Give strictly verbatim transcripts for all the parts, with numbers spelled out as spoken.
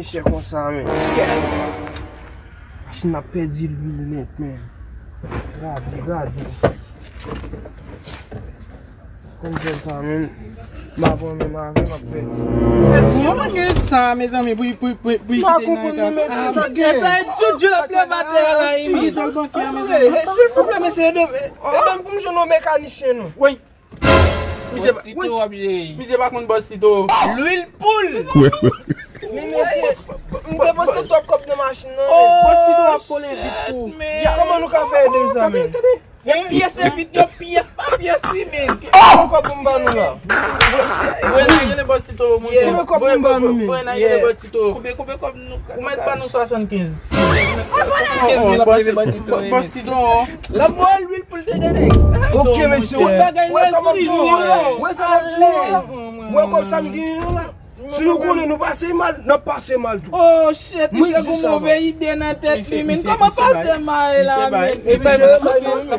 peye chè konsa, men. Machin nan ap pèdi lwil nèt, men. Gade, gade. Konn fè sa, men. M ap pran menm avè m ap pèdi. Mwen pa gen sa, mezanmi, pou, pou, pou, pou kite nan eta sa. Mesye, sa gen. Sa e djoudjou l ap leve atè a la, imit. Silvouplè, mesye, ede m, ede m pou m jwenn yon mekanisyen, non. Wi. Misye pa, wi. Misye pa konn Boss Tito. Lwil poul. Men mesye, m depanse twòp kòb nan machin nan, men. Boss Tito ap kole vit pou. Kòman nou ka fè ede m sa, men? Yon pyès se vit, yon pyès pa pyès, wi, men. Yon kòb pou m ba nou la. Voye nan gele Boss Tito, monchè. Yon kòb pou m ba nou, men. Voye nan gele Boss Tito. Koupe, koupe kòb nou. Ou mèt ba nou swasannkenz. Kenz mil ap leve Boss Tito. Boss Tito. L ap voye lwil pou l te gade. Ok, mesye. Tout bagay nan sou yo. Wè sa m ap di w la. Wè kòb sa m genyen an la. Si nou konnen nou pase mal, n ap pase mal tou. Oh shit, misye gon move ide nan tèt li, men. Kòman pase mal la, men? Epi jere machin nan.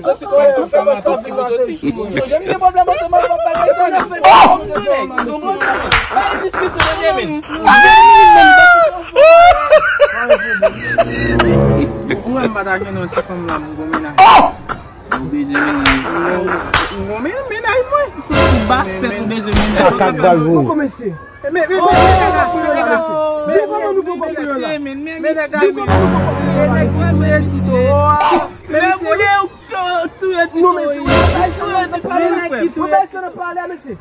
Fè mwen ta vin atè sou mwen. Sonje m gen pwoblèm ansanm ak bagay sa. Pa gen diskisyon, men. Ou wè m pa ta jwenn yon ti fanm la, m gon mennaj. Ou bezwen mennaj. M gon men-, mennaj mwen. Sou basket ou bezwen mennaj. Kaka k pral voye. Men, men, men, men, men, men, men, kòman nou poko pran la? Men nèg la, men nèg ki touye Tito a. Men misye touye Tito. Mwen bay se nan pale a, mesye.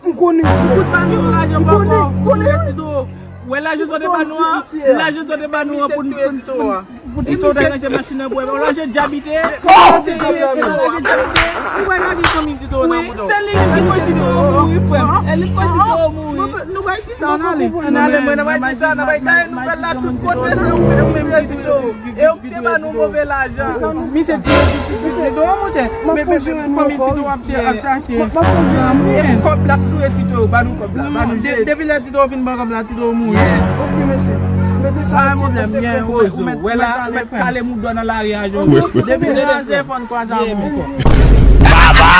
M konnen. Ou fout pa nou lajan papa. Konnen, konnen. Tito. Wè lajan sa w te ba nou an. Lajan sa w te ba nou an pou nou, pou nou, pou nou, pou nou te ranje machin nan pou wè. Lajan djab ite. Se lajan djab ite. Ou wè lajan fanmi Tito nan bouda w. Se li ki koz Tito mouri, frè m. E li ki koz Tito mouri. Nou bay ti sa, ann ale. Ann ale, mwen, nou bay ti sa, nou bay kay nou pral la tout kote, se ou menm ki touye Tito. E ou ki te ba nou move lajan. Misye touye Tito, monchè. Men, men, men, fanmi Tito ap chè-, ap chache. Amen. E kòb la k touye Tito, ba nou kòb la, ba nou. De-, depi lè Tito fin pran kòb la, Tito mouri. Ok, mesye. Mete sa nan sekre pou mwen. Ou mèt, ou mèt kale mouda nan lari a, Jojo. Depi lè a se fòn kwaze avè w. Baba!